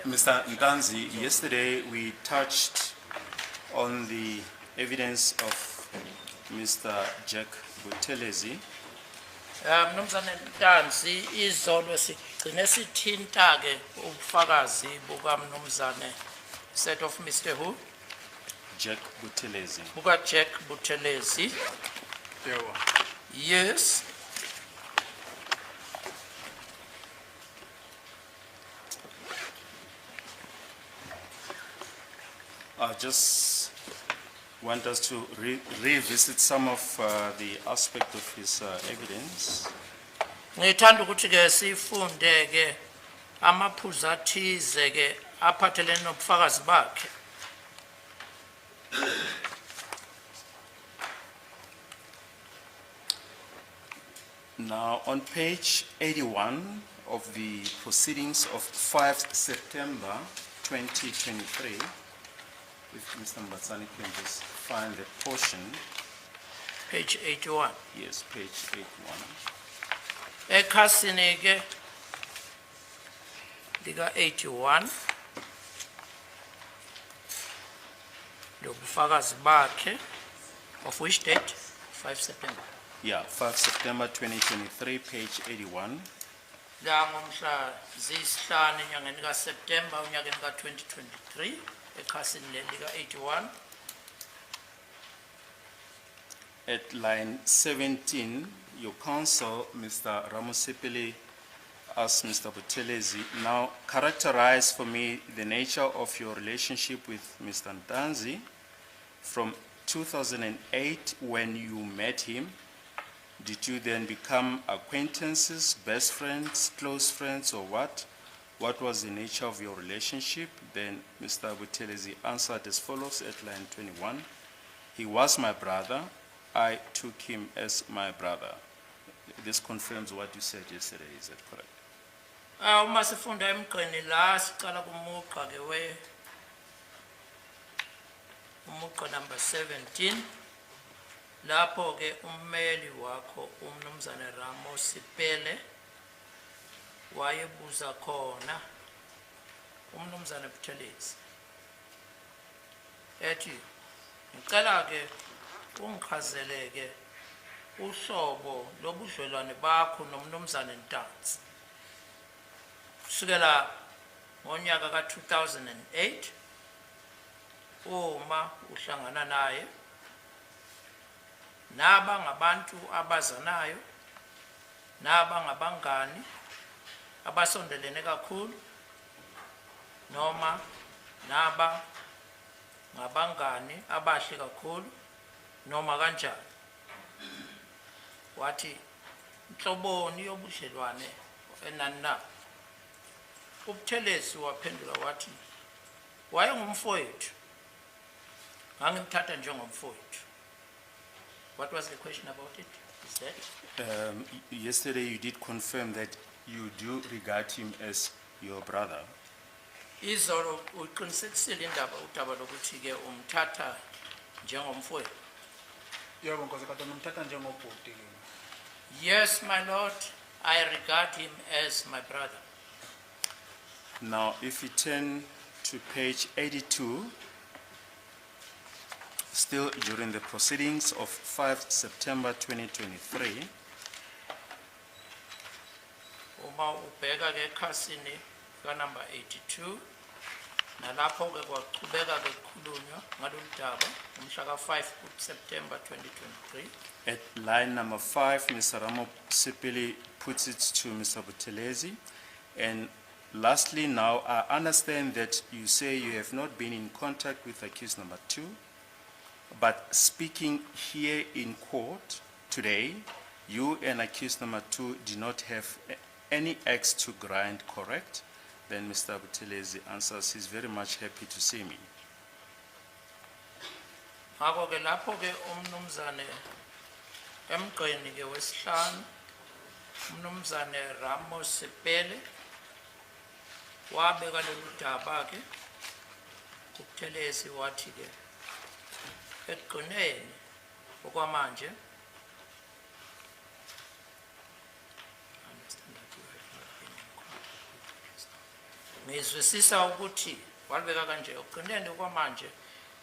Mr. Ntanzi, yesterday we touched on the evidence of Mr. Jack Buthelezi. Mnumzane Ntanzi, izolo sigcine sithinta ke ubufakazi buka mnumzane set of Mr. Who, Jack Buthelezi. Buka Jack Buthelezi. Yebo. Yes. I just want us to revisit some of the aspect of his evidence. Ngithanda ukuthi ke sifunde ke amaphuzu athize ke aphathelene nobufakazi bakhe. Now, on page 81 of the proceedings of 5 September 2023, if Mr. Mbatsani can just find the portion. Page 81. Yes, page 81. Ekhasini ke lika 81 lobufakazi bakhe, of which date? 5 September. Yeah, 5 September 2023, page 81. La ngomhla ziyisihlanu enyangeni kaSeptember unyakeni ka-2023, ekhasini leli lika-81. At line 17, your counsel, Mr. Ramosepele, asked Mr. Buthelezi, now characterize for me the nature of your relationship with Mr. Ntanzi from 2008 when you met him. Did you then become acquaintances, best friends, close friends, or what? What was the nature of your relationship? Then Mr. Buthelezi answered as follows at line 21. He was my brother. I took him as my brother. This confirms what you said yesterday, is that correct? Ah, uma sifunda emgqeni la siqala kumugqa ke we umugqa number 17, lapho ke ummeli wakho umnumzane Ramosepele wayebuza khona umnumzane Buthelezi ethi ngicela ke ungichazele ke uhlobo lobudlelwane bakho nomnumzane Ntanzi kusukela ngonyaka ka-2008 uma uhlangana naye, naba ngabantu abazanayo, naba ngabangani abasondelene kakhulu, noma naba ngabangani abahle kakhulu, noma kanjani. Wathi inhloboni yobudlelwane enani nabo. UButhelezi waphendula wathi wayengumfowethu, ngangimthatha njengomfowethu. What was the question about it? Is that Yesterday you did confirm that you do regard him as your brother. Izolo uqinisekisile indaba udaba lokuthi ke umthatha njengomfowethu. Yebo Nkosi enkantolo, ngimthatha njengobhuti kimi. Yes, my lord, I regard him as my brother. Now, if you turn to page 82, still during the proceedings of 5 September 2023, Uma ubheka ke ekhasini ka number 82, nalapho ke kwaqhubeka ke kukhulunywa ngalolu daba umhla ka 5 September 2023. At line number 5, Mr. Ramosepele puts it to Mr. Buthelezi. And lastly, now, I understand that you say you have not been in contact with accused number 2, but speaking here in court today, you and accused number 2 do not have any axe to grind, correct? Then Mr. Buthelezi answers, he's very much happy to see me. Ngakho ke lapho ke umnumzane emgqeni ke wesihlanu umnumzane Ramosepele wabeka lolu daba ke kuButhelezi, wathi ke ekugcineni okwamanje, understand that you have not been in contact with this. Ngizwisisa ukuthi walibeka kanje ekugcineni kwamanje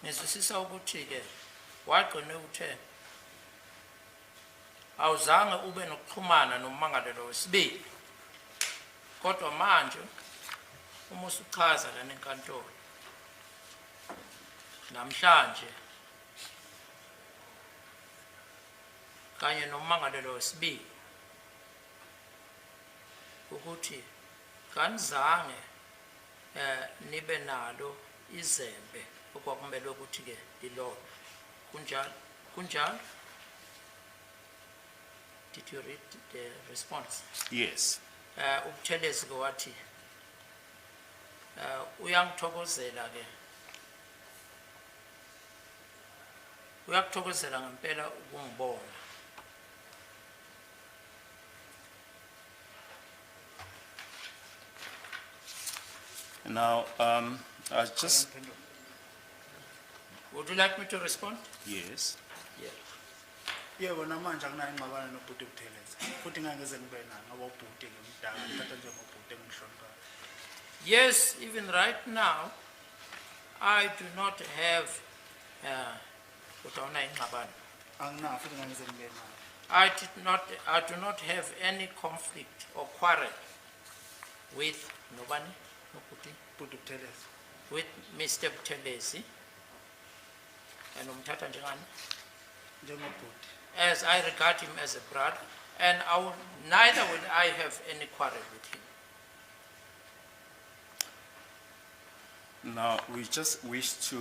ngizwisisa ukuthi ke wagcina uthe awuzange ube nokuxhumana nommangalelwa wesibili kodwa manje uma usuchaza lana enkantolo namhlanje kanye nommangalelwa wesibili ukuthi kanizange nibe nalo izembe okwakumele ukuthi ke lilolwe. Kunjalo? Kunjalo? Did you read the response? Yes. UButhelezi ke wathi uyangithokozela ke, uyakuthokozela ngempela ukungibona. Now, I just, Would you like me to respond? Yes. Yeah. Yebo, namanje anginayo ingxabano nobhuti Buthelezi, futhi ngeke ngize ngibe nayo ngoba ubhuti ke mdala, ngithatha njengobhuti engimhloniphayo. Yes, even right now, I do not have, kodwa awunayo ingxabano. Anginayo futhi ngeke ngize ngibe nayo. I do not have any conflict or quarrel with nobani, nobhuti, Bhuti Buthelezi. With Mr. Buthelezi. And umthatha njengani? Njengobhuti. As I regard him as a brother, and neither will I have any quarrel with him. Now, we just wish to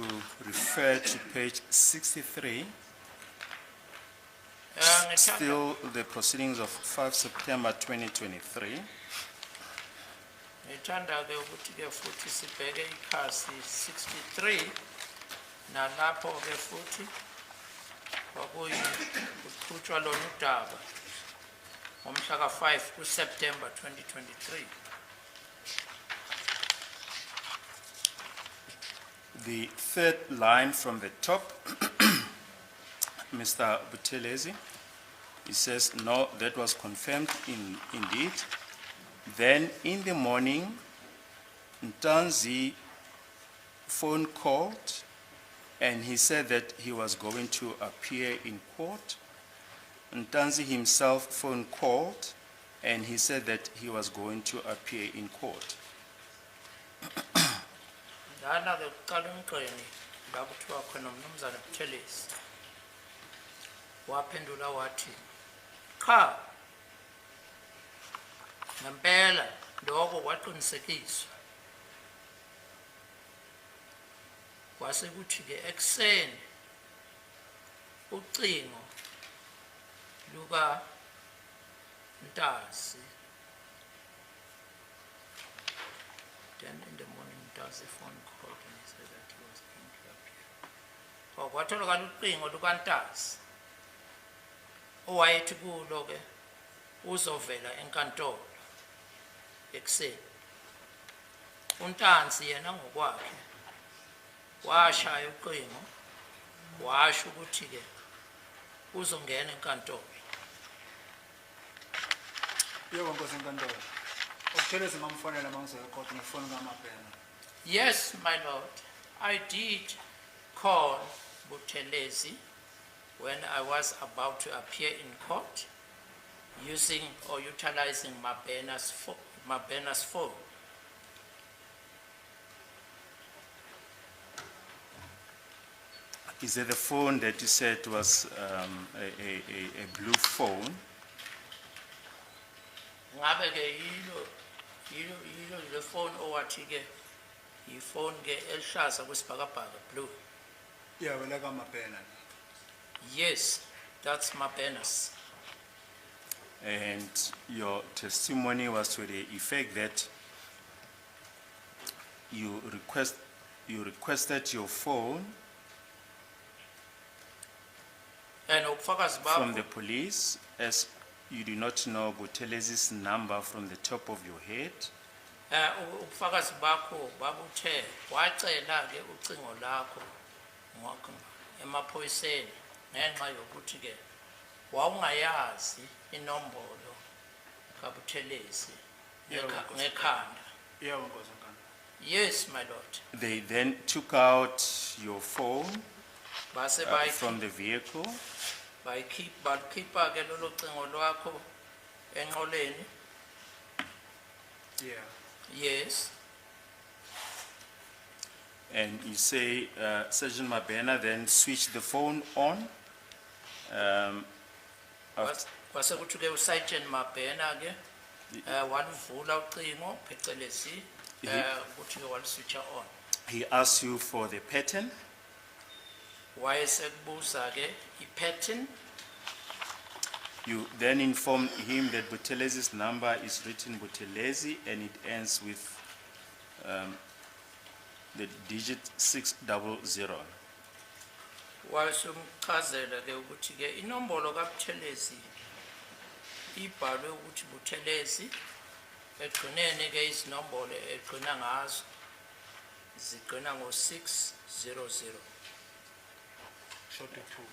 refer to page 63, still the proceedings of 5 September 2023. Ngithanda ke ukuthi ke futhi sibheke ikhasi 63 nalapho ke futhi kwakuyi kuqhutshwa lona udaba ngomhla ka-5 kuSeptember 2023. The third line from the top, Mr. Buthelezi, he says, "No, that was confirmed indeed. Then in the morning, Ntanzi phone called and he said that he was going to appear in court. Ntanzi himself phone called and he said that he was going to appear in court." Lana ke kuqala umgqeni la kuthiwa khona umnumzane Buthelezi waphendula wathi cha ngempela lokho kwaqinisekiswa kwase kuthi ke ekuseni ucingo luka Ntanzi. Then in the morning, Ntanzi phone called and he said that he was going to appear. Oh, kwatholakala ucingo lukaNtanzi owayethi kulo ke uzovela enkantolo ekuseni. uNtanzi yena ngokwakhe washaya ucingo washo ukuthi ke uzongena enkantolo. Yebo, nkosi enkantolo. UButhelezi ngamfonela uma ngizoya ekhotho ngefoni kaMabhena. Yes, my lord, I did call Buthelezi when I was about to appear in court using or utilizing Mabena's phone. Is it the phone that you said was a blue phone? Ngabe ke yilo le phone owathi ke ifone ke eluhlaza kwesibhakabhaka, blue? Yebo, lekaMabhena. Yes, that's Mabena's. And your testimony was to the effect that you requested your phone And ubufakazi from bakho the police, as you do not know Buthelezi's number from the top of your head. Ubufakazi bakho babuthe wacela ke ucingo lakho emaphoyiseni ngenxa yokuthi ke wawungayazi inombolo kaButhelezi Yebo, Nkosi. ngekhanda. Yebo, nkosi enkantolo. Yes, my lord. They then took out your phone Base from the vehicle. Bakhipha ke lolo cingo lwakho enqoleni. Yeah. Yes. And you say Sergeant Mabena then switched the phone on. Kwase kuthi ke uSergeant Mabena ke waluvula ucingo phecelezi ukuthi ke waluswitcha on. He asked you for the pattern. Wayesekubuza ke ipattern. You then informed him that Butelezi's number is written Butelezi and it ends with the digit 600. Wayesumchazela ke ukuthi ke inombolo kaButhelezi ibhalwe ukuthi Buthelezi, egcineni ke izinombolo egcina ngazo zigcina ngo-600. Short two.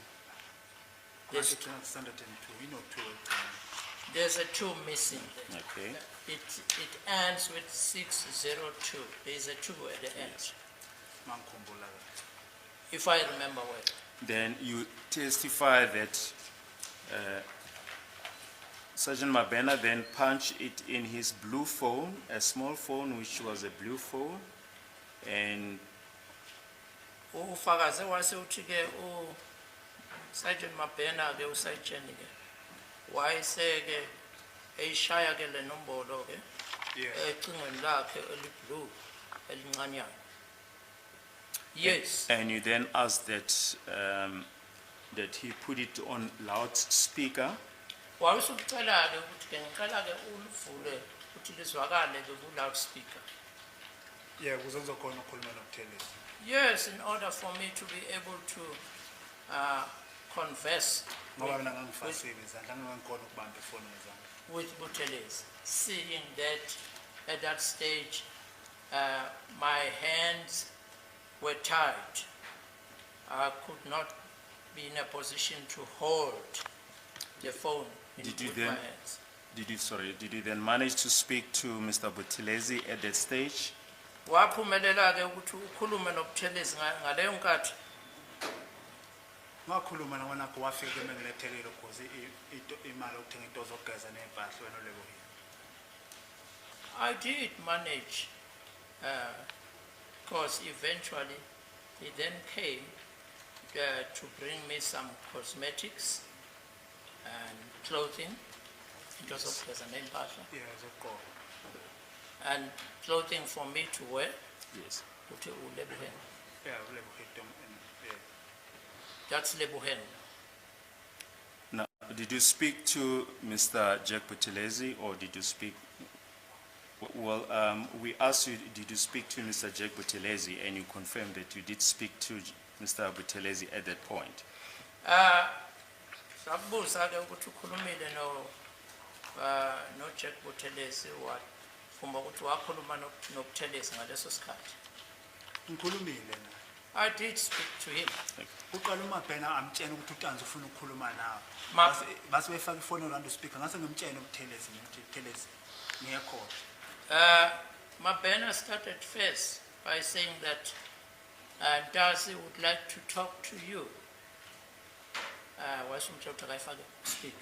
Yes. 602, ino-two ekugcineni. There's a two missing there. Okay. It ends with 602. There's a two at the end, Mangikhumbula kahle. if I remember well. Then you testify that Sergeant Mabena then punched it in his blue phone, a small phone which was a blue phone, and Ufakaze wase uthi ke u Sergeant Mabena ke uSergeant ke wayeseke eyishaya ke le nombolo ke ecingweni lakhe eliblue elincanyana. Yes. And you then asked that he put it on loudspeaker. Wayusucela ke ukuthi ke ngicela ke ulivule ukuthi lizwakale ke ku loudspeaker. Yeah, ukuze ngizokhona ukukhuluma noButhelezi. Yes, in order for me to be able to converse Ngoba mina ngangifasile izandla, ngangikhona ukubamba ifoni ngezandla. With Buthelezi, seeing that at that stage my hands were tied. I could not be in a position to hold the phone in Did you with my then- hands. Did you, sorry, did you then manage to speak to Mr. Buthelezi at that stage? Waphumelela ke ukuthi ukhulume noButhelezi ngaleyo nkathi? Ngakhuluma nawanakho wafika kimi engilethele cause imali yokuthenga into zokugeza ney'mpahla wena olebohile. I did manage, because eventually he then came to bring me some cosmetics and clothing, into zokugeza ney'mpahla, Yeah, zokugqoka. And clothing for me to wear, Yes. uthi uLeboheng. Yeah, uLebohile, yeah. That's Leboheng. Now, did you speak to Mr. Jack Buthelezi or did you speak? Well, we asked you, did you speak to Mr. Jack Buthelezi, and you confirmed that you did speak to Mr. Buthelezi at that point. Sakubuza ke ukuthi ukhulumile no Jack Buthelezi, wavuma ukuthi wakhuluma noButhelezi ngaleso sikhathi. Ngikhulumile naye. I did speak to him. Kuqala uMabhena amtshela ukuthi uNtanzi ufuna ukukhuluma nawe. Base befaka ifoni on speaker ngase ngimtshele uButhelezi ngithi Buthelezi ngiyekhona. Mabena started first by saying that Ntanzi would like to talk to you. Wayesumtshela ukuthi akayifake speak.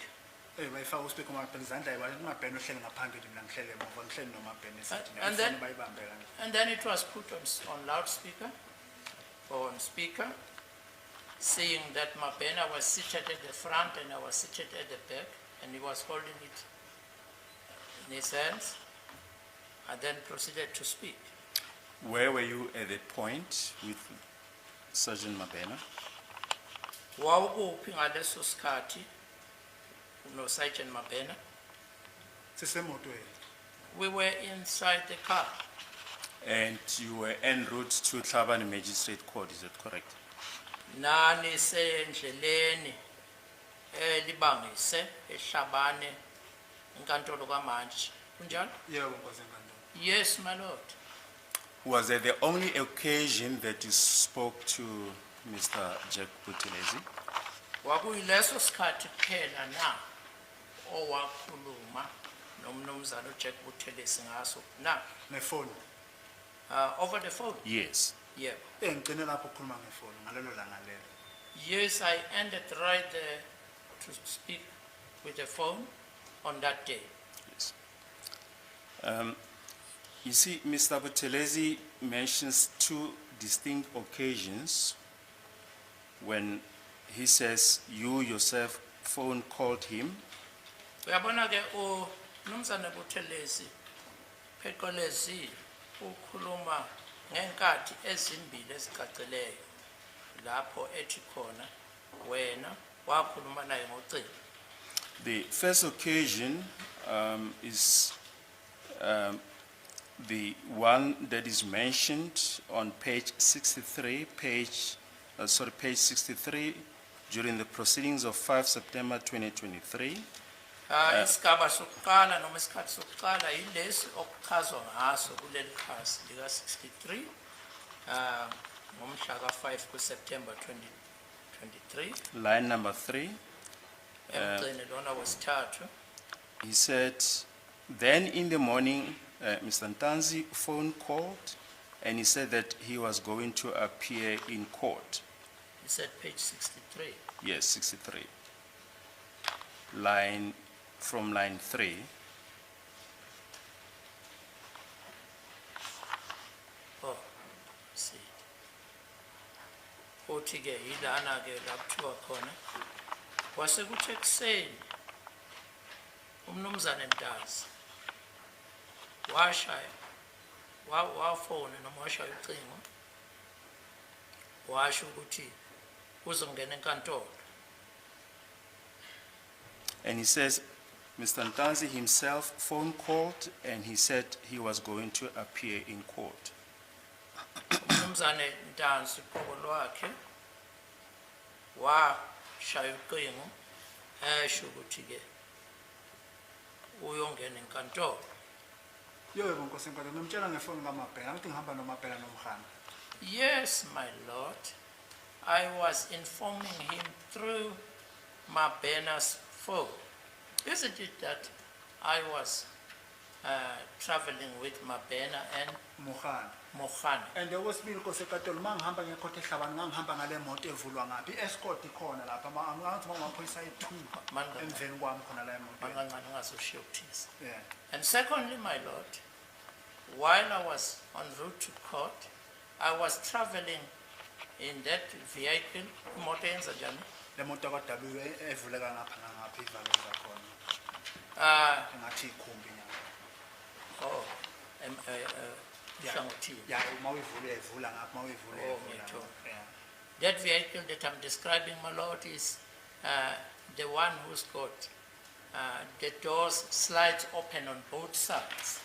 Eh bayifaka uspeaker uMabhena izandla yiba uMabhena uhleli ngaphambili mina ngihlele emuva ngihleli noMabhena esithi And then- ifoni bayibambe kanje. And then it was put on loudspeaker, or on speaker, seeing that Mabena was seated at the front and I was seated at the back, and he was holding it in his hands, and then proceeded to speak. Where were you at that point with Sergeant Mabena? Wawukuphi ngaleso sikhathi no Sergeant Mabena? Sisemotweni. We were inside the car. And you were en route to Tlhabane Magistrate Court, is that correct? Nani sendleleni elibangise eHlabane inkantolo kaMantshi. Kunjalo? Yebo nkosi enkantolo. Yes, my lord. Was that the only occasion that you spoke to Mr. Jack Buthelezi? Kwakuyileso sikhathi kuphela na owakhuluma nomnumzana uJack Buthelezi ngaso na? Nefoni. Over the phone? Yes. Yebo. Ngigcine lapho ukukhuluma ngefoni ngalelo langa lelo. Yes, I ended right there to speak with the phone on that day. Yes. You see, Mr. Buthelezi mentions two distinct occasions when he says you yourself phone called him. Uyabona ke uMnumzane Buthelezi pheqelezi ukhuluma ngenkathi ezimbili ezicacileyo lapho ethi khona wena wakhuluma naye ngocingo. The first occasion is the one that is mentioned on page 63, page 63, during the proceedings of 5 September 2023. Ah, isigaba sokuqala noma isikhathi sokuqala yilesi okuchazwa ngaso kuleli khasi lika 63 ah ngomhla ka 5 kuSeptember 2023. Line number 3, Emgcini lona wesithathu. He said, then in the morning, Mr. Ntanzi phone called and he said that he was going to appear in court. He said page 63. Yes, 63. From line 3. Oh, see. Uthi ke yilana ke la kuthiwa khona kwase kuthi ekuseni umnumzane Ntanzi washaya wafona noma washaya ucingo washo ukuthi uzongena enkantolo. And he says, Mr. Ntanzi himself phone called and he said he was going to appear in court. Umnumzane Ntanzi qobo lwakhe washaya ucingo esho ukuthi ke uyongena enkantolo. Yebo Nkosi enkantolo, ngimtshela ngefoni kaMabhena, ukuthi ngihamba noMabhena noMhana. Yes, my lord. I was informing him through Mabena's phone. Isn't it that I was traveling with Mabena and Mohana. Mohane? And okwesibili Nkosi enkantolo, uma ngihamba ngekhotha ehlabane, ngangihamba ngale moto evulwa ngapha, i-escort ikhona lapha, angathi uma ngamaphoyisa ayi-2 Manga- emveni kwami khona la emotweni. Mangancane ungazoshiya ukuthisa. Yeah. And secondly, my lord, while I was en route to court, I was traveling in that vehicle, imoto yenza njani? Le moto yakwa-W evuleka ngapha nangapha ivalo zakhona. Ah, Engathi ikhumbi nyana. oh, Yeah. hlangothini. Ya, uma uyivula uyayivula ngapha, uma uyivula Oh, uyayivula ngiyathola. ngapha. Yeah. That vehicle that I'm describing, my lord, is the one who's got the doors slide open on both sides.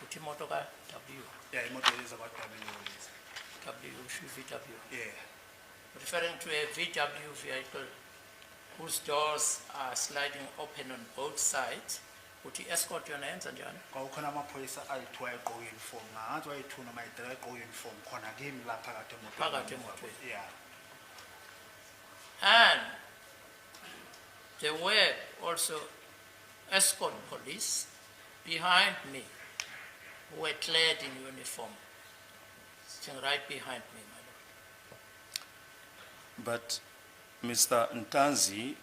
Uthi imoto ka W, Yeah, imoto lezi zakwa-W lezi. W, usho VW. Yeah. Referring to a VW vehicle whose doors are sliding open on both sides. Uthi escort yona yenza njani? Kwakukhona amaphoyisa ayi-2 ayegqoke uniform, ngathi ayi-2 noma ayi-3 ayegqoke uniform khona kimi la phakathi emotweni. Phakathi emotweni. Yeah. And there were also escort police behind me who were clad in uniform, sitting right behind me, my lord. But Mr. Ntanzi,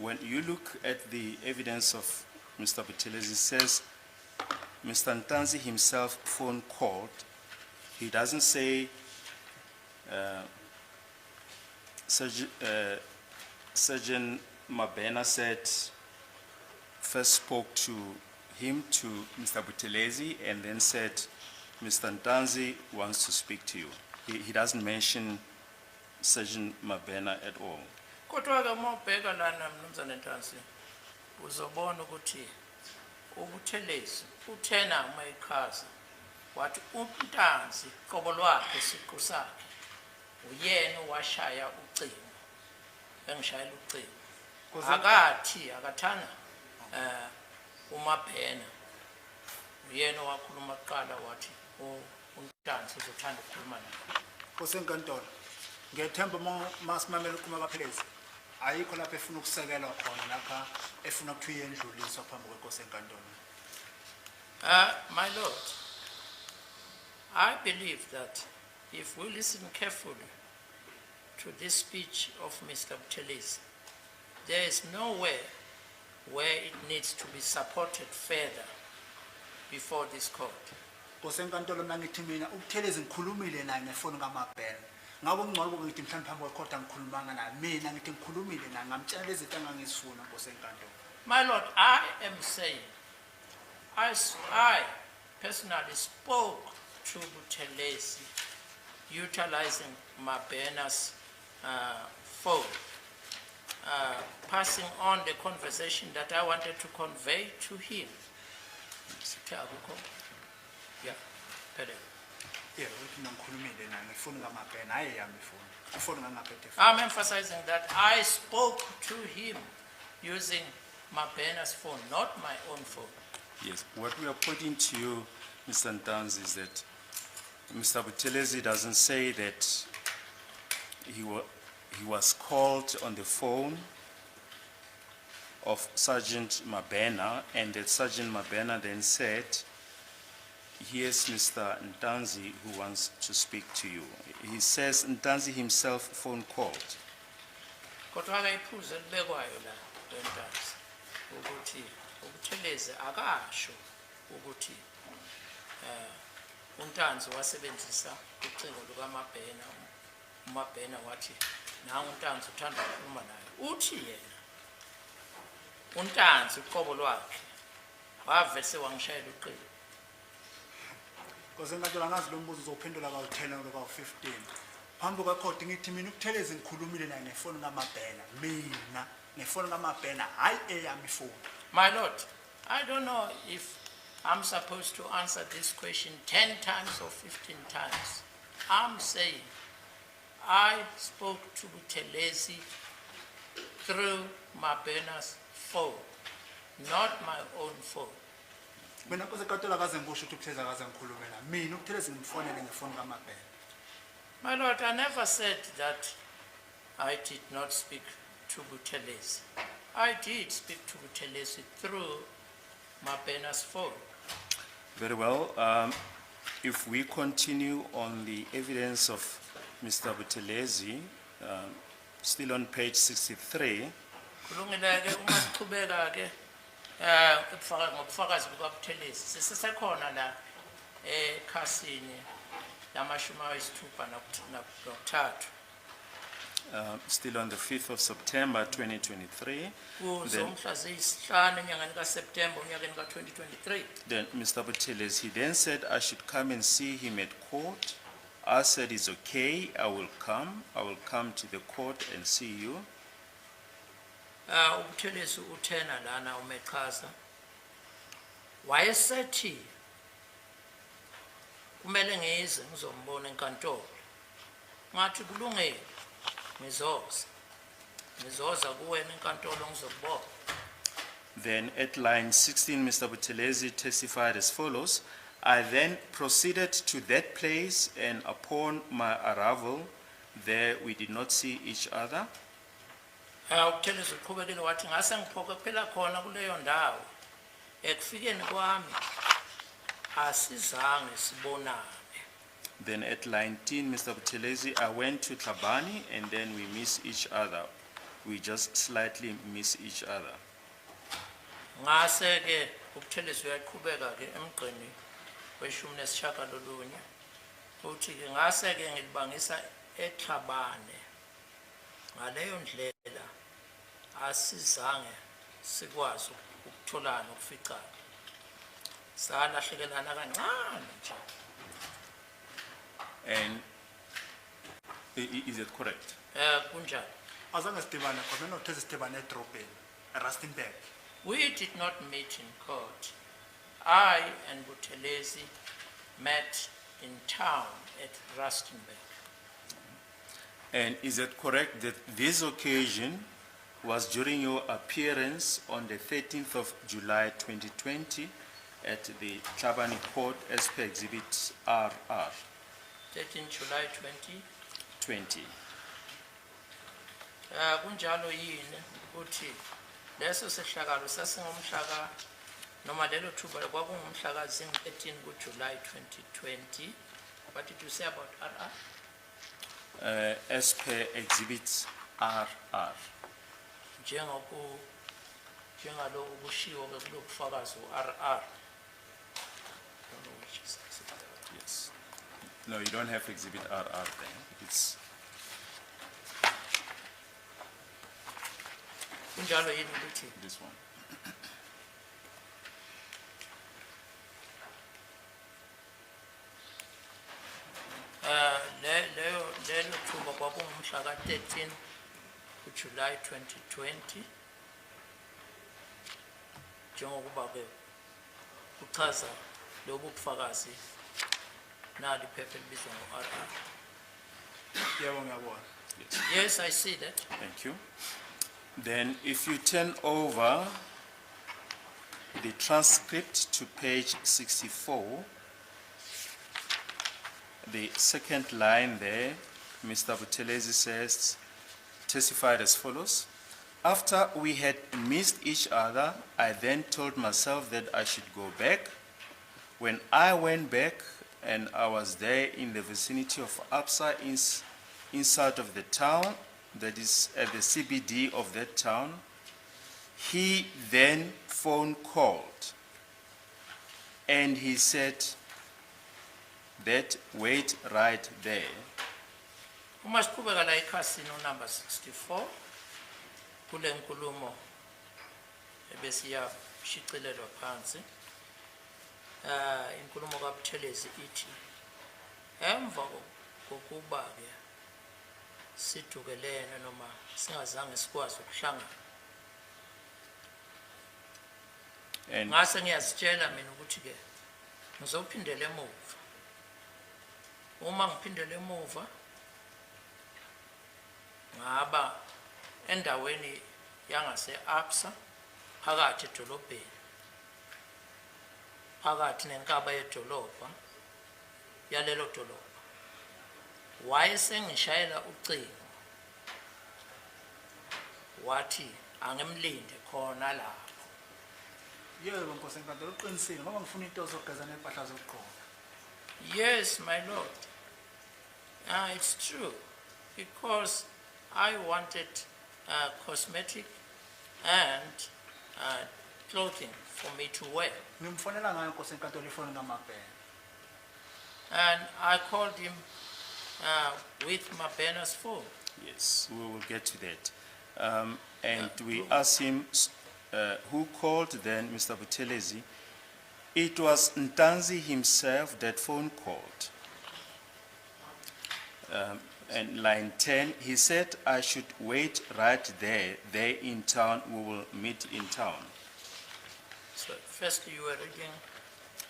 when you look at the evidence of Mr. Buthelezi, it says Mr. Ntanzi himself phone called. He doesn't say Sergeant Mabena said first spoke to him to Mr. Buthelezi and then said Mr. Ntanzi wants to speak to you. He doesn't mention Sergeant Mabena at all. Kodwa-ke uma ubheka lana, Mnumzane Ntanzi, uzobona ukuthi uButhelezi uthena uma echaza wathi uNtanzi qobo lwakhe siqu sakhe uyena owashaya ucingo, engishayela ucingo. Akathi akathanga uMabhena uyena owakhuluma kuqala wathi uNtanzi uzothanda ukukhuluma naye. Nkosi enkantolo, ngiyethemba uma simamela ukukhuluma kaPhelezi, ayikho lapho efuna ukusekelwa khona lapha efuna kuthiwa iyendluliswa phambi kwenkosi enkantolo. My lord, I believe that if we listen carefully to this speech of Mr. Buthelezi, there is nowhere where it needs to be supported further before this court. Nkosi enkantolo, mina ngithi mina uButhelezi ngikhulumile naye ngefoni kaMabena. Ngabe kungcono kube ngithi mhlawumbe phambi kwekhoti angikhulumanga naye. Mina ngithi ngikhulumile naye, ngamtshela lezi zinto engangizifuna, Nkosi enkantolo. My Lord, I am saying, I personally spoke to Buthelezi utilizing Mabena's phone, passing on the conversation that I wanted to convey to him. Sithe akukho? Yeah, phelele. Yebo, ukuthi mina ngikhulumile naye ngefoni kaMabena, hhayi eyami ifoni. Ifoni ngangaphethe ifoni. I'm emphasizing that I spoke to him using Mabena's phone, not my own phone. Yes, what we are pointing to you, Mr. Ntanzi, is that Mr. Buthelezi doesn't say that he was called on the phone of Sergeant Mabena, and that Sergeant Mabena then said, "Here's Mr. Ntanzi who wants to speak to you." He says Ntanzi himself phone called. Kodwa-ke iphuzu elibekwayo la Ntanzi ukuthi uButhelezi akasho ukuthi uNtanzi wasebenzisa ucingo lukaMabhena, uMabhena wathi nangu uNtanzi uthanda ukukhuluma naye. Uthi yena uNtanzi uqobo lwakhe wavese wangishayela ucingo. Nkosi enkantolo, angazi lo mbuzo uzophendula kawu-10 or kawu-15. Phambi kwekhoti ngithi mina uButhelezi ngikhulumile naye ngefoni kaMabena. Mina ngefoni kaMabena, hhayi eyami ifoni. My Lord, I don't know if I'm supposed to answer this question 10 times or 15 times. I'm saying I spoke to Buthelezi through Mabena's phone, not my own phone. Mina, Nkosi enkantolo, akaze ngikusho ukuthi uButhelezi akaze ngikhulume naye. Mina uButhelezi ngimfonele ngefoni kaMabena. My Lord, I never said that I did not speak to Buthelezi. I did speak to Buthelezi through Mabena's phone. Very well. If we continue on the evidence of Mr. Buthelezi, still on page 63, Kulungile ke uma siqhubeka ke ubufakazi ngobufakazi bukaButhelezi sisesekhona la ekhasini lamashumi ayisithupha nakuthathu. Still on the 5th of September 2023, Kuzo mhla ziyisihlanu enyangeni kaSeptemba onyakeni ka-2023. Then Mr. Buthelezi, he then said I should come and see him at court. I said, "It's okay, I will come. I will come to the court and see you." UButhelezi uthena lana umechaza wayesethi kumele ngize ngizombona enkantolo. Ngathi kulungile, ngizoza kuwena enkantolo ngizokubona. Then at line 16, Mr. Buthelezi testified as follows. "I then proceeded to that place, and upon my arrival there, we did not see each other." UButhelezi uqhubekile wathi ngase ngiphokophela khona kuleyo ndawo, ekufikeni kwami asizange sibonane. Then at line 10, Mr. Buthelezi, "I went to Tlabani and then we miss each other. We just slightly miss each other." Ngase ke uButhelezi uyaqhubeka ke emgqeni weshumi nesishiyagalolunye uthi ke ngase ke ngilibangisa eTlhabane, ngaleyo ndlela asizange sikwazi ukutholana ukuficana, salahlekelana kancane nje. And is it correct? Kunjani? Azange sidibane khona, mina noButhelezi sidibane edrobheni, eRustenburg. We did not meet in court. I and Buthelezi met in town at Rustenburg. And is it correct that this occasion was during your appearance on the 13th of July 2020 at the Tlhabane Court as per Exhibit RR 13 July 20 20? Kunjalo yini ukuthi leso sehlakalo sasingomhla ka noma lelo thuba kwakungumhla ka 13 kuJuly 2020? What did you say about RR? As per Exhibit RR. Njengoku, njengaloku kushiwo ke kulo bufakazi u-RR. Don't know which is exhibit RR. Yes. No, you don't have Exhibit RR there. It's, Kunjalo yini ukuthi this one. Eh le leyo lelo thuba kwakungumhla ka-13 kuJuly 2020, njengokuba ke kuchaza lobu bufakazi nali iphepha elibizwa ngo-RR. Yebo, ngiyabona. Yes. Yes, I see that. Thank you. Then if you turn over the transcript to page 64, the second line there, Mr. Buthelezi says, testified as follows. After we had missed each other, I then told myself that I should go back. When I went back and I was there in the vicinity of Absa inside of the town, that is at the CBD of that town, he then phone called and he said that wait right there. Uma siqhubeka la ekhasini unumber 64 kule nkulumo ebesiyashicilelwa phansi, inkulumo kaButhelezi ithi emva kokuba ke sidukelene noma singazange sikwazi ukuhlangana, And ngase ngiyazitshela mina ukuthi ke ngizophindela emuva. Uma ngiphindela emuva ngaba endaweni yangase Absa phakathi edolobheni, phakathi nenkaba yedolobha yalelo dolobha, wayesengishayela ucingo wathi angimlinde khona lapho. Yebo, nkosi enkantolo, uqinisile ngoba ngifuna into zokugeza nempahla zokugqoka. Yes, my lord. It's true, because I wanted cosmetic and clothing for me to wear. Ngimfonela ngayo, nkosi enkantolo, ifoni kaMabhena. And I called him with Mabena's phone. Yes, we will get to that. And we asked him who called then Mr. Buthelezi. It was Ntanzi himself that phone called. And line 10, he said, I should wait right there, there in town, we will meet in town. So firstly, you were reading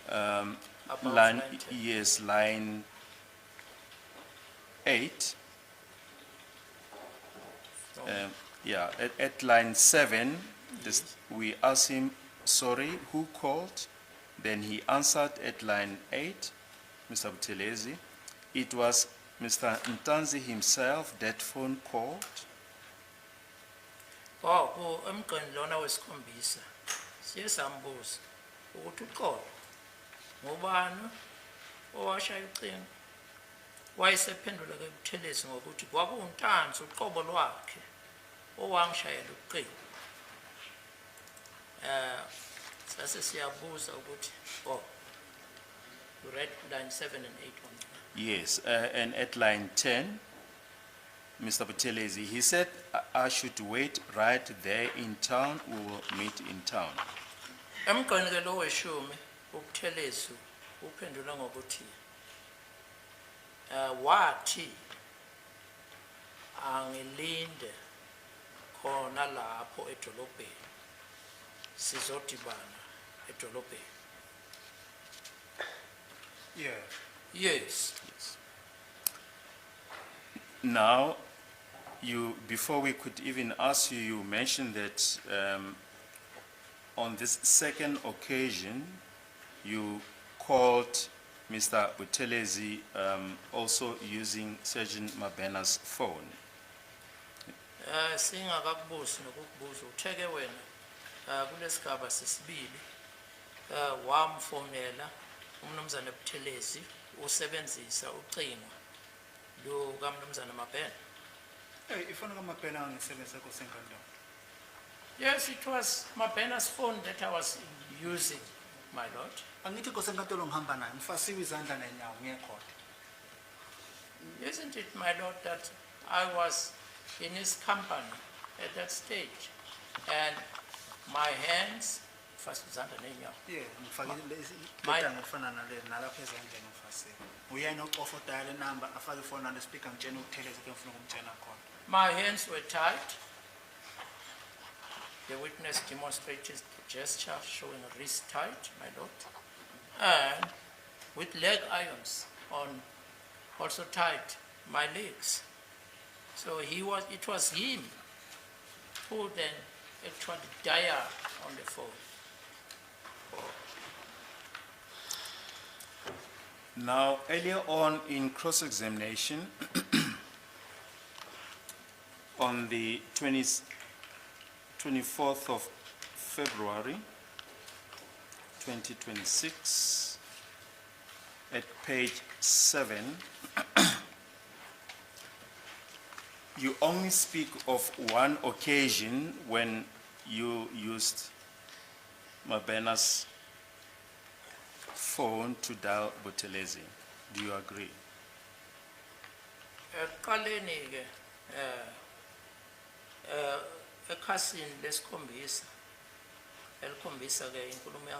about Line, line 10. yes, line 8. From- Yeah, at line 7, this, we asked him, sorry, who called? Then he answered at line 8, Mr. Buthelezi. It was Mr. Ntanzi himself that phone called. Oh, emgqeni lona wesikhombisa siye sambuza ukuthi uxolo ngubani owashaya ucingo, wayesephendula ke Buthelezi ngokuthi kwakuwuNtanzi uqobo lwakhe owangishayela ucingo. Sase siyabuza ukuthi, oh, you read line 7 and 8 on. Yes, and at line 10, Mr. Buthelezi, he said, I should wait right there in town, we will meet in town. Emgqeni ke lo weshumi uButhelezi uphendula ngokuthi wathi angilinde khona lapho edolobheni, sizodibana edolobheni. Yeah. Yes. Yes. Now, you, before we could even ask you, you mentioned that on this second occasion, you called Mr. Buthelezi also using Sergeant Mabena's phone. Singakakubuzi nokukubuza utheke wena kulesigaba sesibili wamfonela umnumzane Buthelezi usebenzisa ucingo lukamnumzana Mabena. Eyi, ifoni kaMabena ngangisebenzisa, Nkosi enkantolo. Yes, it was Mabena's phone that I was using, my lord. Angithi, Nkosi enkantolo, ngihamba naye ngifasiwe izandla nenyawo ngiye ekhothe. Isn't it, my lord, that I was in his company at that stage and my hands, first izandla nenyawo. Ye, ngifakile iketanga efana nale nalapha ezandleni ngifasiwe. Uyena ocofa udayale number, afake ifoni nale speaker, ngitshena uButhelezi ke ngifuna ukumtshena khona. My hands were tied. The witness demonstrated the gesture showing wrist tight, my lord, and with leg irons on, also tied my legs. So it was him who then actually dialed on the phone. Now, earlier on in cross-examination, on the 20 24th of February, 2026, at page 7, you only speak of one occasion when you used Mabena's phone to dial Buthelezi. Do you agree? Ekuqaleni ke ekhasini lesikhombisa elikhombisa ke inkulumo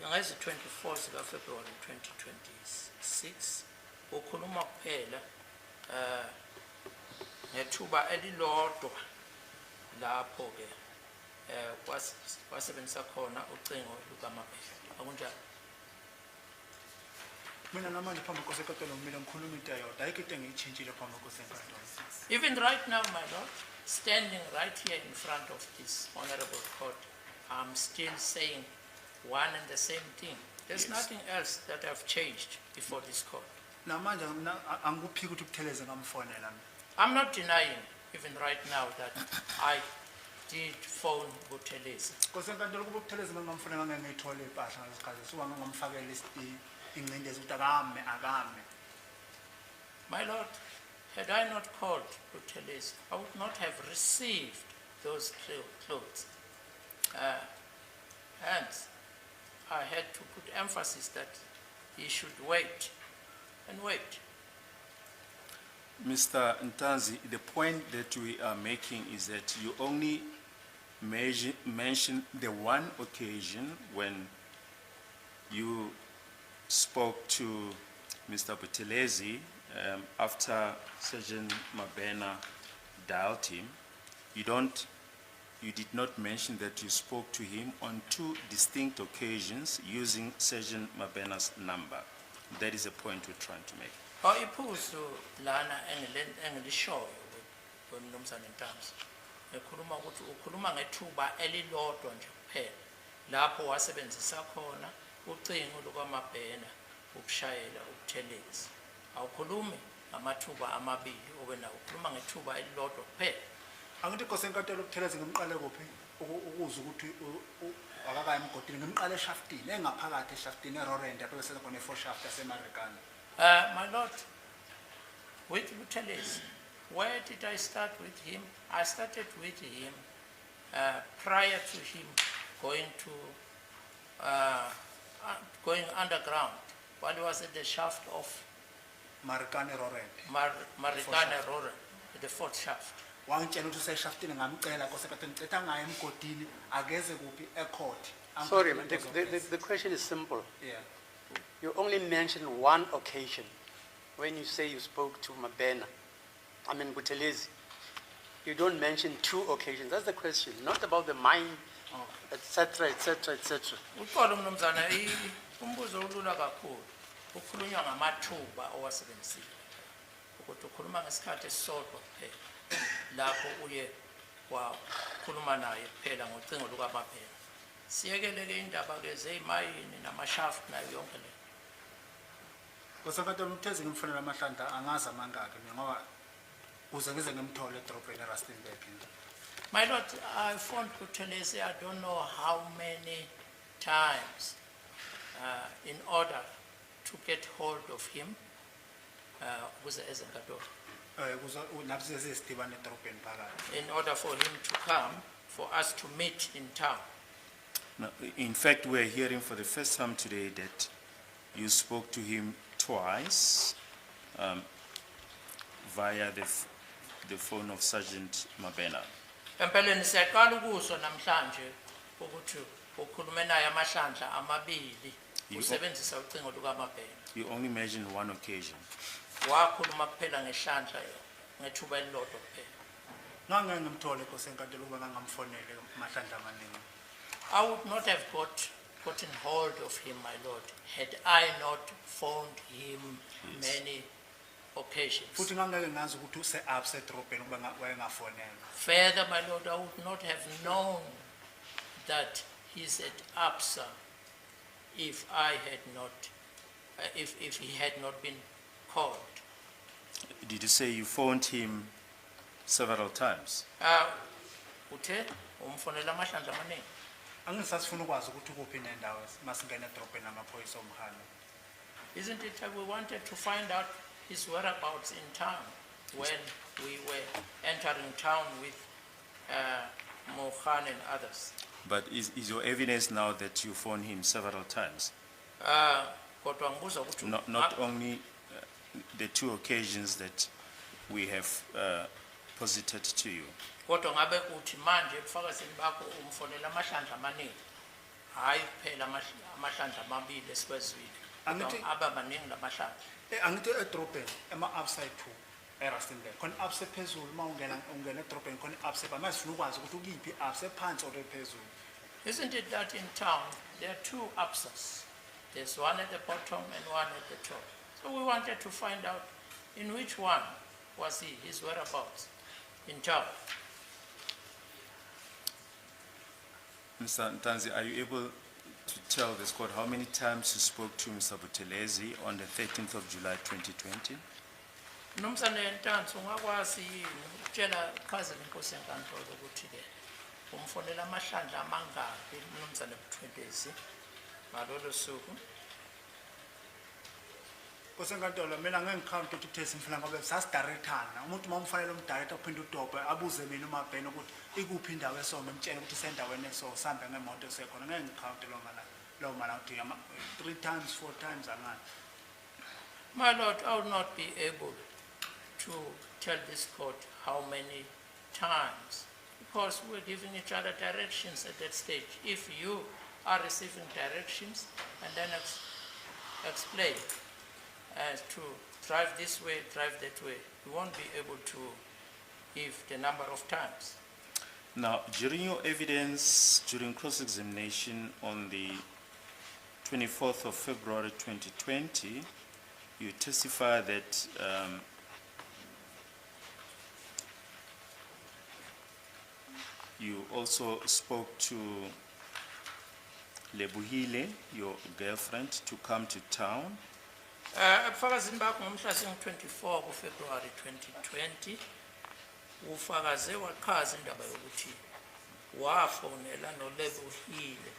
yangezi 24 zika February 2026, ukhuluma kuphela ngethuba elilodwa lapho ke wasebenzisa khona ucingo lukaMabena, akunjalo? Mina namanje phambi kwenkosi enkantolo ngimile ngikhuluma into eyodwa, ayikho into engiyitshintshile phambi kwenkosi enkantolo. Even right now, my lord, standing right here in front of this honorable court, I'm still saying one and the same thing. There's nothing else that I've changed before this court. Namanje mina angikuphiki ukuthi uButhelezi ngamfonela mina. I'm not denying, even right now, that I did phone Buthelezi. Nkosi enkantolo, kuba uButhelezi ngangamfonela ngeke ngiyithole impahla ngaleso sikhathi, suka ngangamfakela ingcindezi ukuthi akame akame. My lord, had I not called Buthelezi, I would not have received those clothes. Hence, I had to put emphasis that he should wait and wait. Mr. Ntanzi, the point that we are making is that you only mention the one occasion when you spoke to Mr. Buthelezi after Sergeant Mabena dialed him. You did not mention that you spoke to him on two distinct occasions using Sergeant Mabena's number. That is the point we're trying to make. Oh, iphuzu lana engilishoyo wemnumzane Ntanzi. Ekhuluma ukuthi ukhuluma ngethuba elilodwa nje kuphela lapho wasebenzisa khona ucingo lukaMabhena ukushayela uButhelezi. Awukhulumi ngamathuba amabili obe nawo, ukhuluma ngethuba elilodwa kuphela. Angithi, Nkosi enkantolo, uButhelezi ngimqale kuphi ukuzwa ukuthi akakayi emgodini? Ngimqale eshaftini, engaphakathi eshaftini eRoerend, lapho bese khona e-four shaft yaseMarikana. My lord, with Buthelezi, where did I start with him? I started with him prior to him going underground, while he was at the shaft of Marikana, eRoerend. Marikana shaft. Road, the fourth shaft. Wangitshela ukuthi useshaftini. Ngamcela, Nkosi enkantolo, ngicela angayi emgodini, akeze kuphi? E-court. Sorry, man, the question is simple. Yeah. You only mentioned one occasion when you say you spoke to Mabena, I mean Buthelezi. You don't mention two occasions. That's the question, not about the mine, etc., etc., etc. Uxolo mnumzana, umbuzo ulula kakhulu. Ukhulunywa ngamathuba owasebenzisile. Ukuthi ukhuluma ngesikhathi esisodwa kuphela lapho uye wakhuluma naye kuphela ngocingo lukaMabena. Siyekele ke indaba ke zeyimayini namashaft nayo yonke le. Nkosi enkantolo, uButhelezi ngimfonela amahlandla angazi amangaki mina, ngoba kuze ngize ngimthole edrobheni eRustenburg. My lord, I phoned Buthelezi, I don't know how many times, in order to get hold of him ukuze eze enkantolo? Kuze nathi sisidibane edorobheni phakathi. In order for him to come for us to meet in town. Now, in fact, we're hearing for the first time today that you spoke to him twice via the phone of Sergeant Mabena. Empeleni siyaqala ukuzwa namhlanje ukuthi ukhulume naye amahlandla amabili usebenzisa ucingo lukaMabena. You only mentioned one occasion. Wakhuluma kuphela ngehlandla ngethuba elilodwa kuphela. Ngangeke ngimthole Nkosi enkantolo ukuba ngangamfonele amahlandla amaningi. I would not have gotten hold of him, my lord, had I not phoned him many occasions. Futhi ngangeke ngazi ukuthi use-Absa edorobheni ukuba wayengafonelwa. Further, my lord, I would not have known that he's at Absa if I had not, if he had not been called. Did you say you phoned him several times? Uthe umfonela amahlandla amaningi. Angisasifuna ukwazi ukuthi ukuphi nendawo masingena edorobheni namaphoyisa omhano. Isn't it that we wanted to find out his whereabouts in town when we were entering town with Mohan and others? But is your evidence now that you phoned him several times? Kodwa ngibuza ukuthi Not only the two occasions that we have posited to you. Kodwa ngabe uthi manje ebufakazini bakho umfonela amahlandla amaningi, hhayi kuphela amahlandla amabili esiwezwile. Kodwa Angithi- aba maningi lamahlandla. Angithi edorobheni ema-Absa ayi-two eRustenburg. Khona i-Absa ephezulu uma ungena edorobheni khona i-Absa ephansi. Manje sifuna ukwazi ukuthi ukuyiphi i-Absa ephansi or ephezulu. Isn't it that in town there are two Absas? There's one at the bottom and one at the top. So we wanted to find out in which one was he, his whereabouts in town. Mr. Ntanzi, are you able to tell this court how many times you spoke to Mr. Buthelezi on the 13th of July 2020? Mnumzane Ntanzi, ungakwazi yini ukutshela ichazele inkosi yenkantolo ukuthi-ke umfonela amahlandla amangaki umnumzane Buthelezi ngalolo suku? Nkosi enkantolo mina ngeke ngikhawunte ukuthi uButhelezi ngifuna ngoba sasidirectana. Umuntu uma umfanele umdirector uphinde udobhe abuze mina uMabhena ukuthi ikuphi indawo eso ngimtshele ukuthi isendaweni eso sihambe ngemoto sekhona. Ngeke ngikhawunte loo mala loo mala ukuthi three times, four times angazi. My lord, I will not be able to tell this court how many times, because we're giving each other directions at that stage. If you are receiving directions and then explain as to drive this way, drive that way, you won't be able to give the number of times. Now, during your evidence, during cross-examination on the 24th of February 2020, you testify that you also spoke to Lebuhile, your girlfriend, to come to town. Ebufakazini bakho ngomhla zingu-24 kuFebruary 2020 ufakaze wachaza indaba yokuthi wafonela noLebohile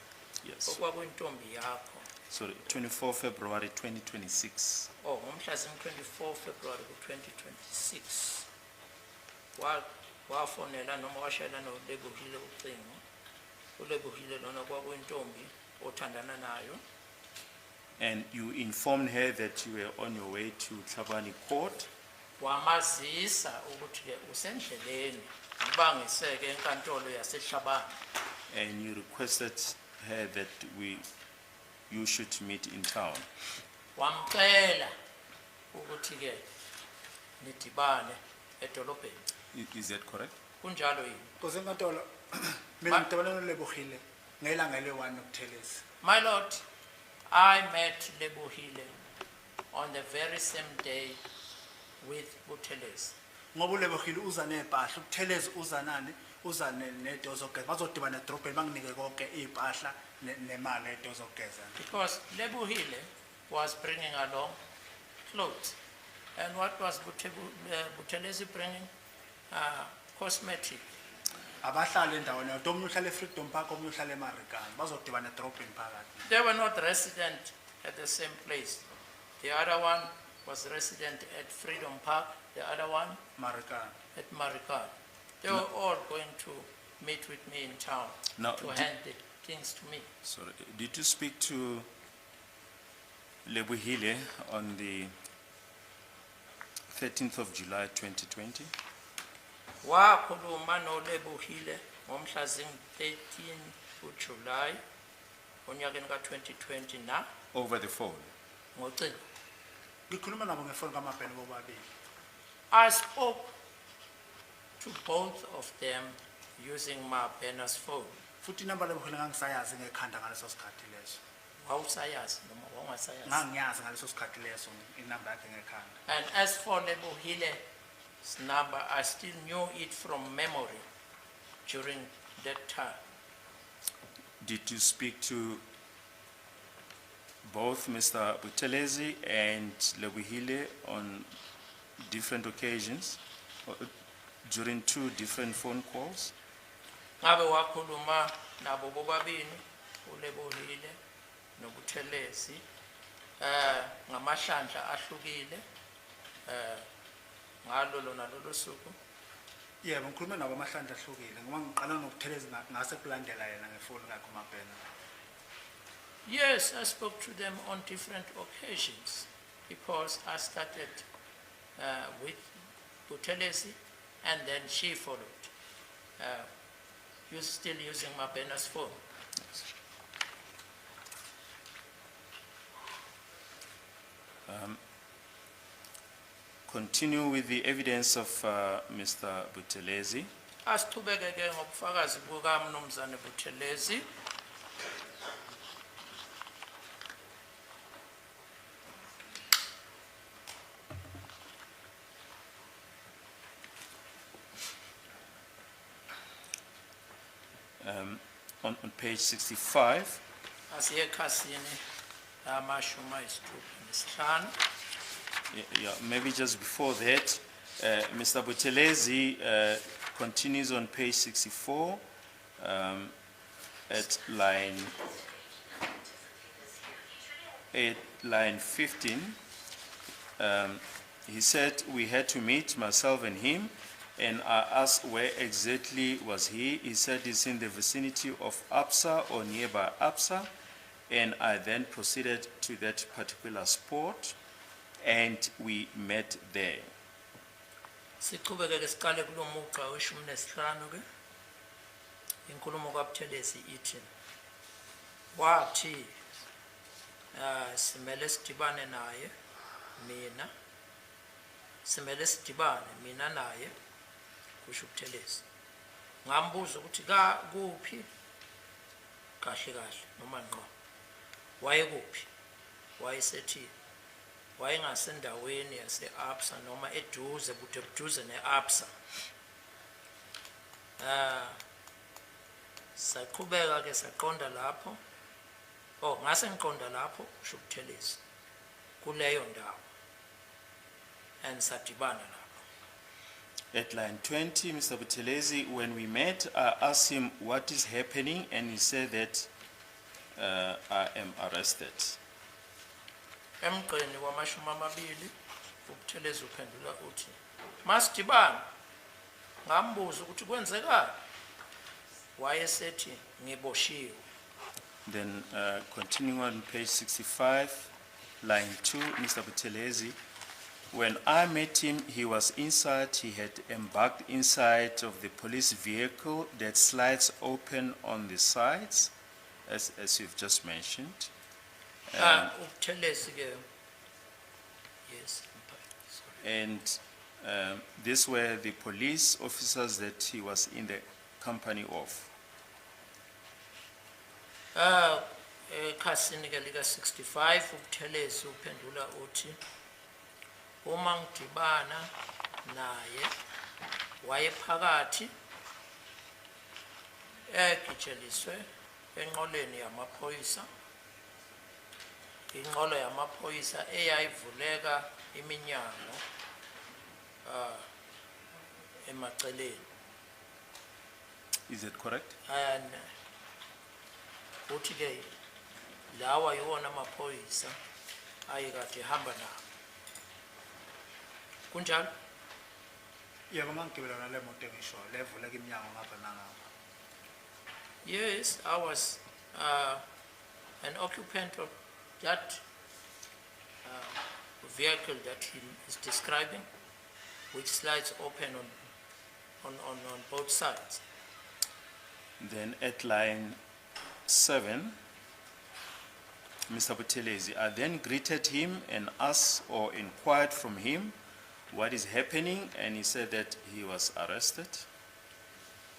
Yes. okwakuyintombi yakho. Sorry, 24 February 2026. Oh, ngomhla zingu-24 February ku-2026 wafonela noma washayela noLebohile ucingo. uLebohile lona kwakuyintombi othandana nayo. And you informed her that you were on your way to Tlhabane Court. Wamazisa ukuthi-ke usendleleni ubangise-ke enkantolo yaseHlabane. And you requested her that you should meet in town. Wamcela ukuthi-ke nidibane edolobheni. Is that correct? Kunjalo yini? Nkosi enkantolo mina ngidibane noLebohile ngelanga le-1 noButhelezi. My lord, I met Lebohile on the very same day with Buthelezi. Ngoba uLebohile uza ney'mpahla, uButhelezi uza nani? Uza ney'nto zokugeza. Bazodibana edorobheni banginike konke iy'mpahla nemali yey'nto zokugeza. Because Lebohile was bringing along clothes. And what was Buthelezi bringing? Cosmetic. Abahlali endaweni yodwa, omunye uhlala e-Freedom Park, omunye uhlala eMarikana. Bazodibana edorobheni phakathi. They were not resident at the same place. The other one was resident at Freedom Park, the other one Marikana. at Marikana. They were all going to meet with me in town Now, to hand the things to me. Sorry, did you speak to Lebuhile on the 13th of July 2020? Wakhuluma noLebohile ngomhla zing-13 uJuly onyakeni ka-2020 na Over the phone? ngocingo. Ngikhuluma nabo ngefoni kaMabena bobabili. I spoke to both of them using Mabena's phone. Futhi inamba Lebohile ngangisayazi ngekhanda ngaleso sikhathi leso. Wawusayazi noma wawungasayazi? Ngangiyazi ngaleso sikhathi leso inamba yakhe ngekhanda. And as for Lebohile's number, I still knew it from memory during that time. Did you speak to both Mr. Buthelezi and Lebuhile on different occasions, during two different phone calls? Ngabe wakhuluma nabo bobabini uLebohile noButhelezi ngamahlandla ahlukile ngalo lona lolu suku. Yebo, ngikhulume nabo amahlandla ahlukile ngoba ngiqala noButhelezi ngase kulandela yena ngefoni kakhe uMabena. Yes, I spoke to them on different occasions because I started with Buthelezi and then she followed. You still using Mabena's phone. Continue with the evidence of Mr. Buthelezi. Asichubeke ke ngobufakazi bukaMnumzane Buthelezi. On page 65, Asiye ekhasini 65. Yeah, maybe just before that, Mr. Buthelezi continues on page 64 at line 15. He said we had to meet, myself and him, and I asked where exactly was he. He said he's in the vicinity of Absa or nearby Absa, and I then proceeded to that particular spot, and we met there. Sichubeke ke siqale kulomugqa we-15 ke. Inkulumo kaButhelezi ithi wathi simele sidibane naye mina, simele sidibane mina naye, kusho uButhelezi. Ngambuza ukuthi ka kuphi kahle kahle noma ngqo wayekuphi, wayesethi wayengasendaweni yase-Absa noma eduze bude buduze ne-Absa. Saqhubeka ke saqonda lapho. Oh, ngase ngiqonda lapho, kusho uButhelezi, kuleyo ndawo. And sadibana lapho. At line 20, Mr. Buthelezi, when we met, I asked him what is happening, and he said that I am arrested. Emgqeni wama-20 uButhelezi uphendula uthi masidibana, ngambuza ukuthi kwenzekani, wayesethi ngiboshiwe. Then continuing on page 65, line 2, Mr. Buthelezi, when I met him, he was inside, he had embarked inside of the police vehicle that slides open on the sides, as you've just mentioned. Ah, uButhelezi ke, yes, sorry. And these were the police officers that he was in the company of. Ah, ekhasini ke lika 65 uButhelezi uphendula uthi uma ngidibana naye wayephakathi egitsheliswe enqoleni yamaphoyisa, inqola yamaphoyisa eyayivuleka iminyango emaceleni. Is that correct? And uthi ke lawa yiwona amaphoyisa Ayekade ehamba nabo. Kunjalo? Yebo, ngangigibela nale moto engishoyo le evuleka iminyango ngapha nangapha. Yes, I was an occupant of that vehicle that he is describing, which slides open on both sides. Then at line 7, Mr. Buthelezi, I then greeted him and asked or inquired from him what is happening, and he said that he was arrested.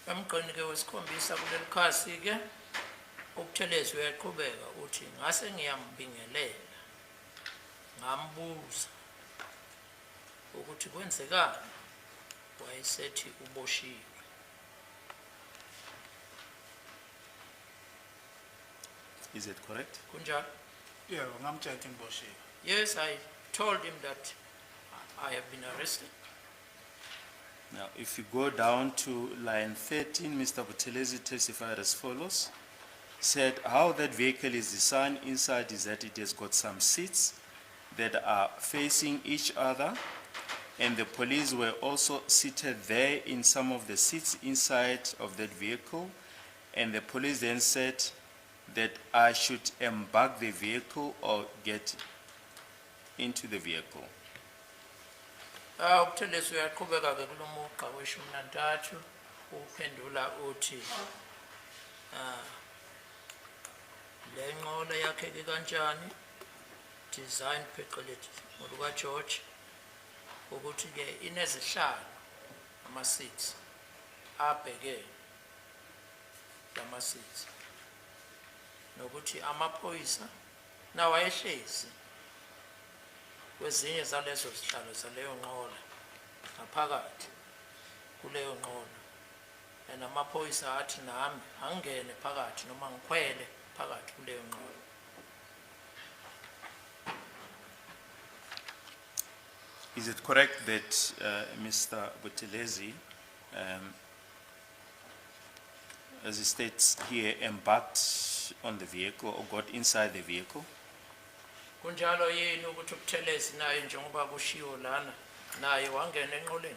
Emgqeni ke wesikhombisa kuleli khasi ke uButhelezi uyaqhubeka uthi ngase ngiyambingelela ngambuza ukuthi kwenzekani, wayesethi uboshiwe. Is it correct? Kunjalo? Yebo, ngamtshela ukuthi ngiboshiwe. Yes, I told him that I have been arrested. Now, if you go down to line 13, Mr. Buthelezi testified as follows. Said how that vehicle is designed inside is that it has got some seats that are facing each other, and the police were also seated there in some of the seats inside of that vehicle, and the police then said that I should embark the vehicle or get into the vehicle. Ah, uButhelezi uyaqhubeka ke kulomugqa weshumi nantathu uphendula uthi ah le nqola yakheke kanjani, design phecelezi ngoluka George, ukuthi ke inezihlalo, ama seats abheke lama seats, nokuthi amaphoyisa nawo ayehlezi kwezinye zalezo zihlalo zaleyo nqola ngaphakathi kuleyo nqola, and amaphoyisa athi nami angene phakathi noma ngikhwele phakathi kuleyo nqola. Is it correct that Mr. Buthelezi, as he states here, embarked on the vehicle or got inside the vehicle? Kunjalo yini ukuthi uButhelezi naye njengoba kushiwo lana naye wangena enqoleni?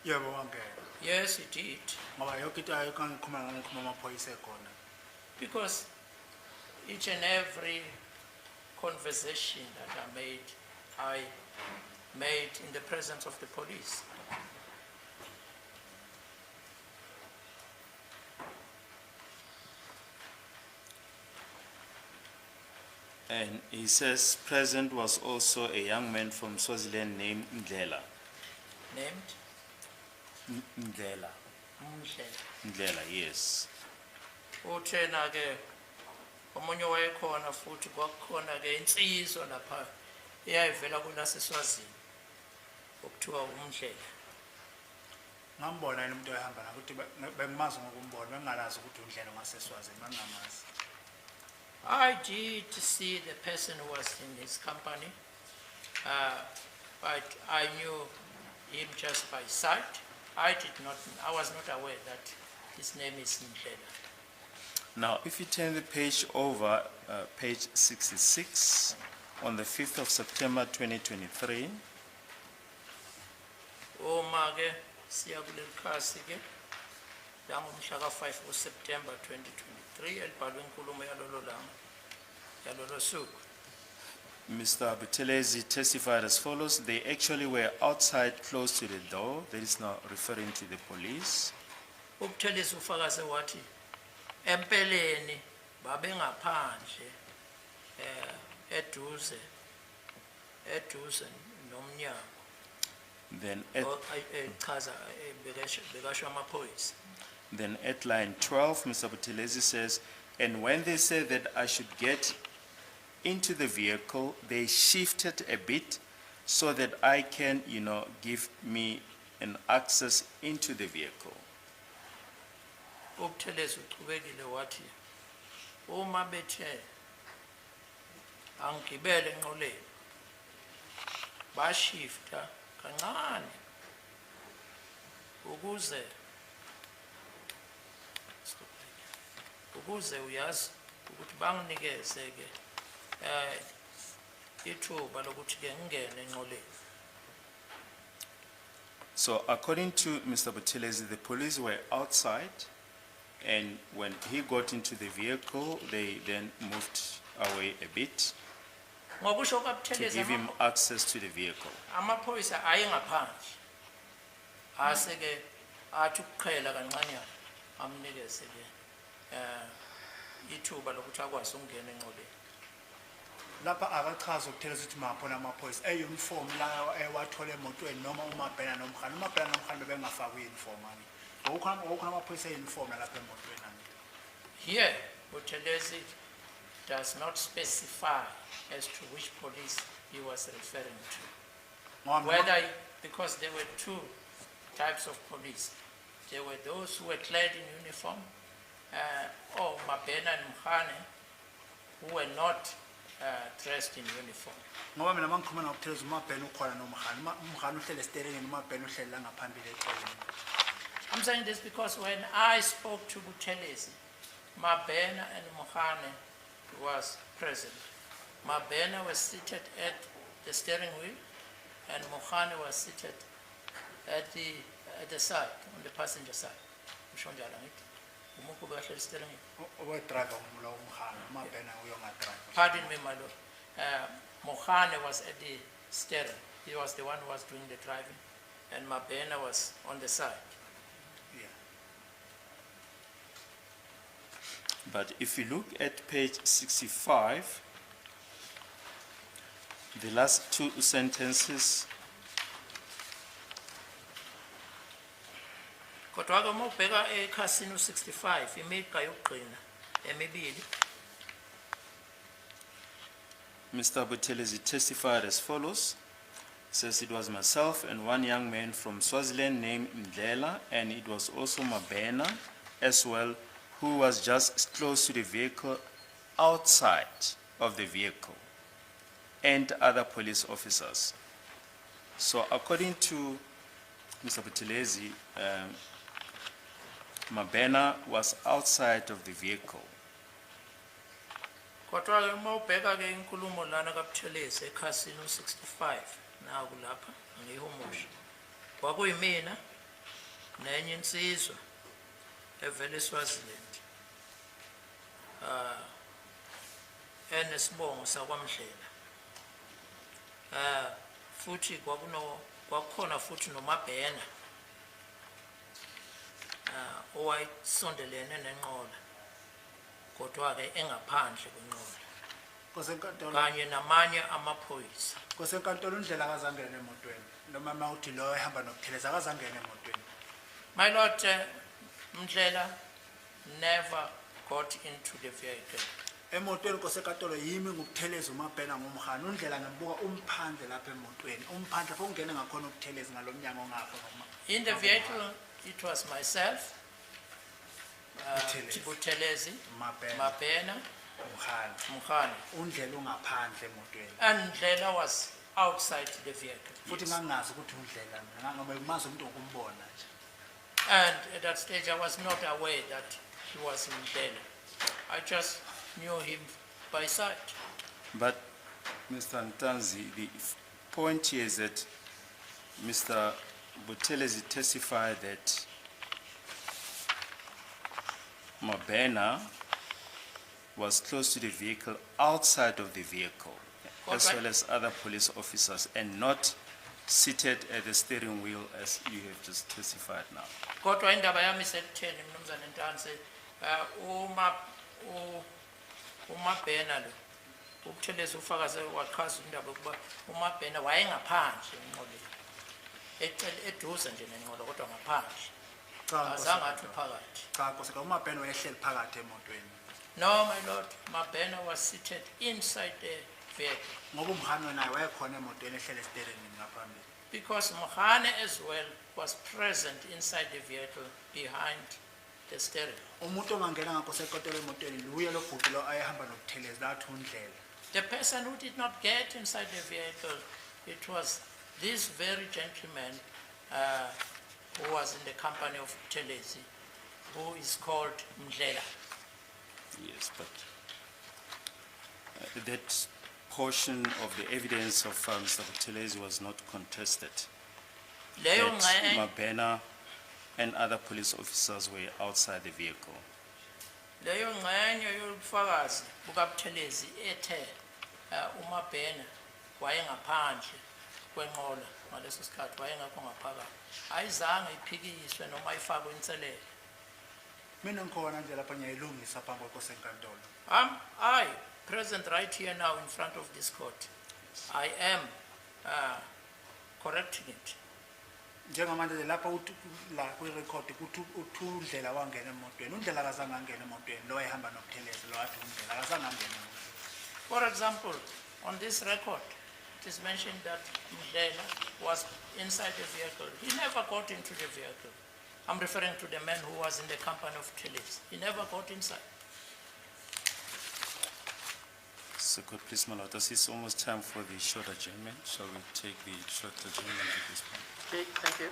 Yebo, wangena. Yes, he did. Ngoba yonke into ayikho ngikhuluma ngikhuluma amaphoyisa ekhona. Because each and every conversation that I made, I made in the presence of the police. And he says present was also a young man from Swaziland named Ndlela. Named Ndlela. Mndlela. Ndlela, yes. Uthena ke omunye wayekhona futhi kwakukhona ke insizwa lapha eyayivela kulaseswazini okuthiwa uMndlela. Ngambona yena umuntu oyehamba la ukuthi bengimazi ngokumbona, bengingalazi ukuthi uNdlela ngaseswazini, bengingamazi. I did see the person who was in his company, but I knew him just by sight. I did not, I was not aware that his name is Ndlela. Now, if you turn the page over, page 66, on the 5th of September 2023, Uma ke siya kuleli khasi ke langomhla ka-5 kuSeptember 2023 elibhalwe inkulumo yalolo langa yalolo suku. Mr. Buthelezi testified as follows. They actually were outside close to the door. That is now referring to the police. UButhelezi ufakaze wathi empeleni babengaphandle eduze nomnyango. Then at, Echaza bekasho amaphoyisa. Then at line 12, Mr. Buthelezi says, and when they said that I should get into the vehicle, they shifted a bit so that I can, give me an access into the vehicle. UButhelezi uchubekile wathi uma bethe angigibele enqoleni bashifta kancane ukuze uyazi ukuthi banginikeze ke ithuba lokuthi ke ngingene enqoleni. So according to Mr. Buthelezi, the police were outside, and when he got into the vehicle, they then moved away a bit Ngokusho to kukaButhelezi give him access to the vehicle. amaphoyisa ayengaphandle. Ase ke athi ukuqhela kancanyana amnikeze ke ithuba lokuthi akwazi ukungena enqoleni. Lapha akachazi uButhelezi ukuthi maphona amaphoyisa e-uniform la ewathole emotweni noma uMabhena noMkhani. UMabhena noMkhani bebengafakwe i-uniform angithi. Kwakukhona amaphoyisa e-uniform lapha emotweni angithi. Here, Buthelezi does not specify as to which police he was referring to. Ngoba mina- Whether, because there were two types of police. There were those who were clad in uniform, or Mabena and Mkhane, who were not dressed in uniform. Ngoba mina mangikhuluma noButhelezi uMabhena ukhona noMkhani. UMkhani uhleli esiteringini, uMabhena uhleli la ngaphambili eceleni. I'm saying this because when I spoke to Buthelezi, Mabena and Mkhane was present. Mabena was seated at the steering wheel, and Mkhane was seated at the side, on the passenger side. Usho njalo angithi? Umuntu ubehleli steering wheel. Owe-driver lo uMkhani, uMabhena uyonga-driver. Pardon me, my lord. Mohane was at the steering. He was the one who was doing the driving, and Mabena was on the side. Yeah. But if you look at page 65, the last two sentences, Kodwa ke uma ubheka ekhasini u-65 imigqa yokugcina emibili. Mr. Buthelezi testified as follows. Says it was myself and one young man from Swaziland named Ndlela, and it was also Mabena as well, who was just close to the vehicle, outside of the vehicle, and other police officers. So according to Mr. Buthelezi, Mabena was outside of the vehicle. Kodwa ke uma ubheka ke inkulumo lana kaButhelezi ekhasini u-65 naku lapha ngiyihumusha. Kwakuyimina nenye insizwa evela eSwaziland. Enesibongo sakwaMdlela. Futhi kwakukhona futhi noMabhena owayesondelene nenqola kodwa ke engaphandle kwenqola Nkosi enkantolo, kanye namanye amaphoyisa. Nkosi enkantolo uNdlela akazangena emotweni. Noma mawuthi lo ehamba noButhelezi akazangena emotweni. My lord, Mdlela never got into the vehicle. Emotweni Nkosi enkantolo yimi nguButhelezi uMabhena nguMkhani. UNdlela ngimbuka umphandle lapha emotweni. Umphandle lapho ungene ngakhona uButhelezi ngalomnyango ngapha noma. In the vehicle, it was myself, Buthelezi. Buthelezi, Mabena, Mabena, uMkhani. Mkhane. UNdlela ungaphandle emotweni. And Ndlela was outside the vehicle. Futhi ngangazi ukuthi uNdlela mina ngangoba ngimazi umuntu ngokumbona nje. And at that stage, I was not aware that he was Ndlela. I just knew him by sight. But, Mr. Ntanzi, the point here is that Mr. Buthelezi testified that Mabena was close to the vehicle, outside of the vehicle, as Alright. well as other police officers, and not seated at the steering wheel as you have just testified now. Kodwa indaba yami isekutheni mnumzane Ntanzi, uma uMabhena lo uButhelezi ufakaze wachaza indaba yokuba uMabhena wayengaphandle enqoleni. Ecele eduze nje nenqola kodwa ngaphandle. Cha, Nkosi Azange athi enkantolo. uphakathi. Cha Nkosi, uMabhena wayehleli phakathi emotweni. No, my lord, Mabhena was seated inside the vehicle Ngoba uMkhani naye wayekhona emotweni ehleli esiteringini ngaphambili. because Mkhane as well was present inside the vehicle behind the steering. Umuntu ongangena Nkosi enkantolo emotweni luye lo bhuti lo ayehamba noButhelezi lathi uNdlela. The person who did not get inside the vehicle, it was this very gentleman who was in the company of Telezi, who is called Mdlela. Yes, but that portion of the evidence of Mr. Buthelezi was not contested. Leyo That ngxenye Mabena and other police officers were outside the vehicle. Leyo ngxenye yobufakazi bukaButhelezi ethe uMabhena wayengaphandle kwenqola ngaleso sikhathi wayengekho ngaphakathi ayizange iphikiswe noma ifakwe inselelo. Mina ngikhona nje lapha ngiyayilungisa phambi kwenkosi enkantolo. I, present right here now in front of this court, I am correcting it. Njengamanje nje lapha uthi la kwirekhodi kuthi uthi uNdlela wangena emotweni. UNdlela akazange angene emotweni, lo wayehamba noButhelezi lo wathi uNdlela akazange angene emotweni. For example, on this record, it is mentioned that Ndlela was inside the vehicle. He never got into the vehicle. I'm referring to the man who was in the company of Tillis. He never got inside. So could please, my lord, as it's almost time for the short adjournment, shall we take the short adjournment at this point? Okay, thank you.